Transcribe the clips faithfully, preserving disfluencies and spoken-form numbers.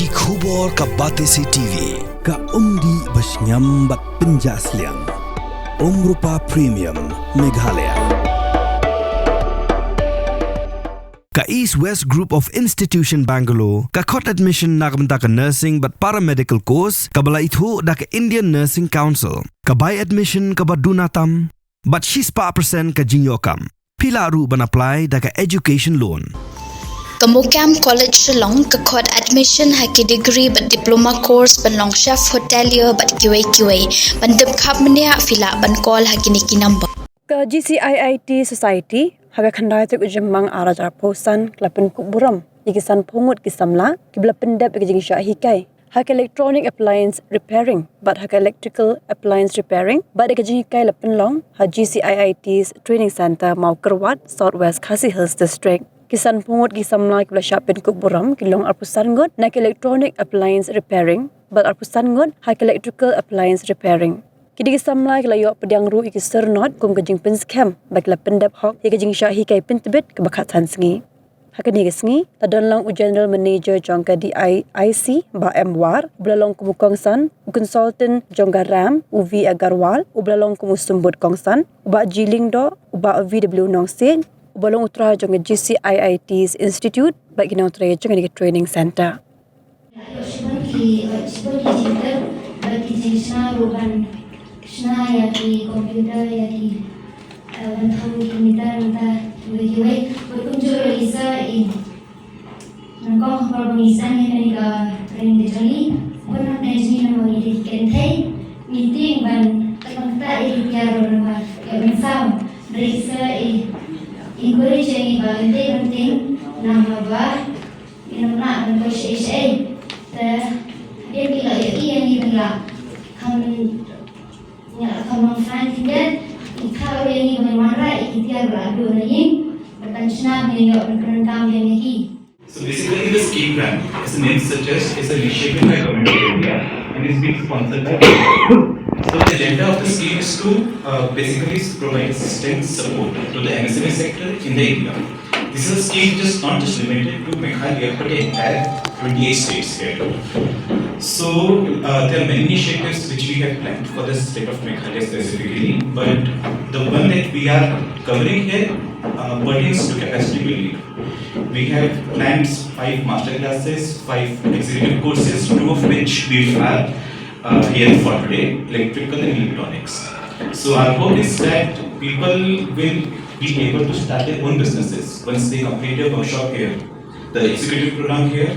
Ki khubor ka Batesi T V, ka umdih ba shngiam bad pynjah sliang. Umrupa Premium, Meghalaya. Ka East West Group of Institution Bangalore, ka khot admission na ka bynta ka nursing bad paramedical course, kaba la ithuh da ka Indian Nursing Council. Ka bai admission kaba duna tam, bad shispah percent ka jingïoh kam. Phi lah ruh ban apply da ka education loan. Ka MOKAM College Shillong ka khot admission ha ki degree bad diploma course ban long chef hotelier bad kiwei kiwei. Ban tip khapbniah phi lah ban call ha kine ki number. Ka G C I I T Society ha ka khyndai tarik u Jymmang ar hajar arphew san ka la pynkup burom ïa ki sanphew ngut ki samla kiba la pyndep ïa ka jingshah hikai ha ka electronic appliance repairing bad ha ka electrical appliance repairing bad ïa ka jinghikai la pynlong ha G C I I T's Training Centre Mawkyrwat, South West Khasi Hills District. Ki sanphew ngut ki samla kiba la shah pynkup burom ki long arphew san ngut na ka electronic appliance repairing bad arphew san ngut ha ka electrical appliance repairing. Ki dei ki samla ki la ïoh pdiang ruh ïa ki syrnod kum ka jingpynskhem ba ki la pyndep hok ïa ka jingshah hikai pyntbit kaba khatsan sngi. Ha kane ka sngi la don lang u General Manager jong ka D I I C Bah M War, uba la long kum u kongsan, u consultant jong ka RAM u V Agarwal, uba la long kum u symbud kongsan, u Bah G Lyngdoh, u Bah V W Nongsiej, uba long u trai jong ka G C I I T's Institute bad ki nongtrei jong kane ka training centre. Ïoh shibun ki, ïoh shibun ki jingtip bad ki jingshna ruh ban shna ïa ki computer, ïa ki, eh, ban thaw ki meter, mynta kiwei kiwei. Bad kumjuh ruh i sa i nyngkong ha por ba ngi sdang ïa kane ka training ka jong ngi, bun na pdeng jong ngi namar ngi dei ki kynthei, ngi tieng ban tip ban ktah ïa ki tiar ruh namar ïa ban saw. Hynrei i sa i encourage ïa ngi ba ngi dei ban tieng namar ba Ngin ym lah ban poi shaei shaei. Te hadien ki la ïohi ïa ngi ban lah kham, ngi lah kham long frank khyndiat, ki thaw ïa ngi ban wanrah ïa ki tiar ba la duh na ïing bad ban shna ban ïoh ban pyndonkam ïa ngi ki. So basically, the scheme grant, as the name suggests, is an initiative by Government of India and is being sponsored by. So the agenda of the scheme is to, uh, basically provide sustained support to the M S M E sector in the area. This is a scheme just not just limited to Meghalaya, but the entire twenty-eight states here. So, uh, there are many initiatives which we have planned for the state of Meghalaya specifically, but the one that we are covering here, uh, pertains to capacity building. We have planned five master classes, five executive courses, two of which we are, uh, here for today, electrical and electronics. So our hope is that people will be able to start their own businesses once they complete their workshop here, the executive program here.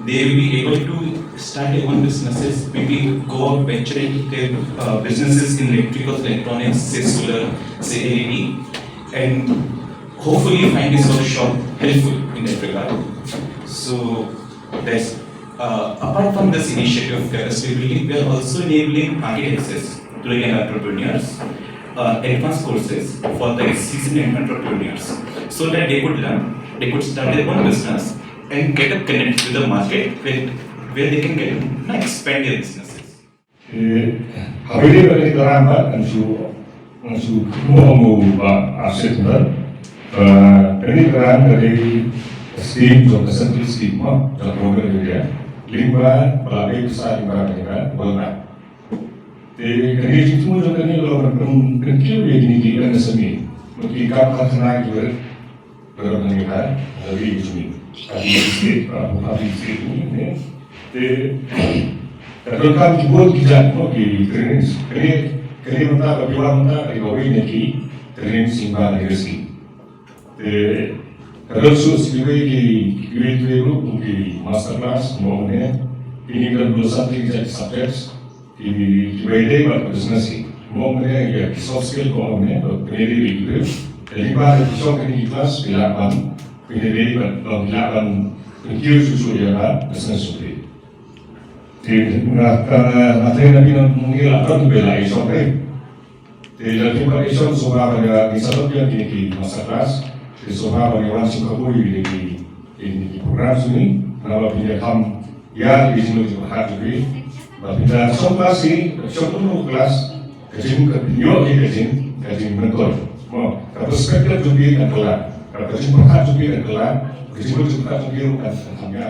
They will be able to start their own businesses, maybe go out venturing their, uh, businesses in electrical, electronics, say solar, say L E D, and hopefully find this workshop helpful in that regard. So that's, uh, apart from this initiative of capacity building, we are also enabling market access to the young entrepreneurs, uh, advanced courses for the seasoned entrepreneurs, so that they could learn, they could start their own business and get a connect with the market where, where they can get, you know, expand their businesses. Eh, ha kane ka program pat ngan shu, ngan shu kynmaw ïa u Bah Asif Hynda. Eh, kane ka program ka dei scheme jong ka central scheme mo, jong ka government of India. Lyngba ba la pynbeit pisa lyngba kane ka World Bank. Te kane ka jingthmu jong kane ka long ban pyn, pynkiew ïa kine ki M S M E. Mut ki kam karkhana kiba rit. Ka dei ngi ka, ka dei ngi, ka dei state, ka dei state ngi, ne. Te ka donkam ki bun ki jait mo ki trainings. Kane, kane mynta ka, phi wan mynta ka dei kawei na ki trainings lyngba ka university. Te ka don shuh shi kiwei ki, kiwei kiwei ruh kum ki master class mo ne. Kine ki don bun san tylli ki jait subjects. Ki, kiba ïadei bad ka business hi. Mo mynne ïa ki soft skill ko mynne, ba pynïadei bad ki briew. Te lyngba ki shong kine ki class, ki lah ban pynïadei bad, ba ki lah ban pynkiew shuh shuh ïa ka business jong ki. Te nga, nga, nga tharai na phi na mynne la don kiba la ïa shong hi. Te lada phim pat ïa shong, sngewbha ban ïa, ngi sngewbha ïa kine ki master class. Te sngewbha ban ïa wan shim kabu ïa kine ki, kine ki program jong ngi. Namar ba phin ïa kham ïa ki jingmut jingpyrkhat jong phi. Ba phin da shong class hi, shong kumno class, ka jing, ka phin ïoh ïa ka jing, ka jingmyntoi. Mo, ka perspective jong phi kan kylla. Ka, ka jingpyrkhat jong phi kan kylla. Ka jingmut jingpyrkhat jong phi kan, kan kham ïa.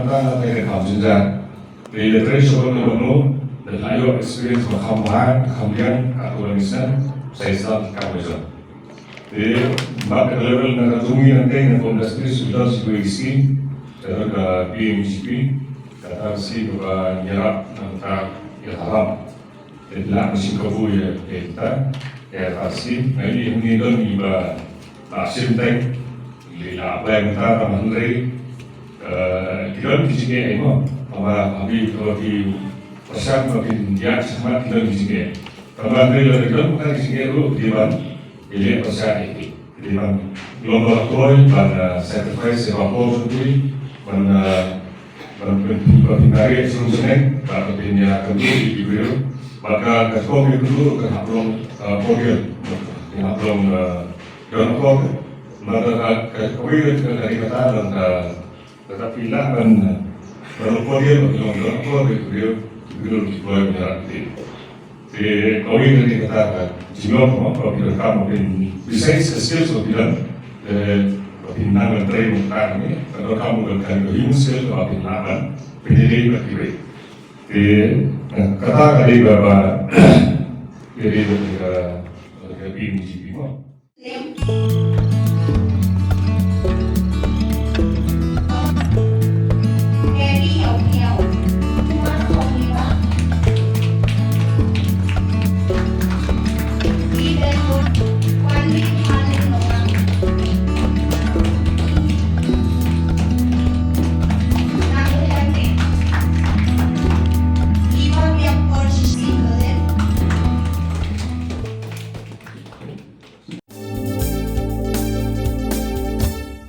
mynta nga te ka kam jynjar. Te ïa trei shuwa na bano, da la ïoh experience ba kham bha, kham biang, ka tu ni sen, sa ïa sa ka kam jynjar. Te bad ka level na ka jong ngi nangta na kum industry shu don shi kawei ka scheme, ka don ka P M G P, kata ka scheme kaba ïarap na ka ïa haram. Te la ka shim kabu ïa kata, ïa ka scheme, ngi ngi don ngi ba la shim tang, ngi la apply mynta tang hynrei, eh, ki don ki jingeh mo, haba habi, haba ki pyrshang ba kin ïaid shakhmat ki don ki jingeh. Tangba hynrei lada ki don mynta ki jingeh ruh ki ban ïaleh pyrshah ïa ki. Ki ban long ba kloi ban, eh, sacrifice ïa ka por jong ki ban, eh, ban pyn, ban pynïarap shuh shuh ne, ban pynïarap ïa ki briew. Bad ka, ka kong ïa ki briew ka hap long, eh, cordial, ka hap long, eh, don akor. Bad ka, ka, kawei ka, ka, ka, ka, ka, ka, Lada phi lah ban, ban report ïa, ban long, ban report ïa, ïa, ïa, ïa, ïa, ïa. Te kawei ka dei kata ka jingong mo, ka phi donkam mo phin, besides the skills mo phi don, eh, ka phin nang ban train mo kata ka ni, ka donkam mo ka, ka human skill ka phin lah ban, phin ïadei bad kiwei. Te, eh, kata ka dei ba, ba, ka dei ba ka, ka P M G P mo.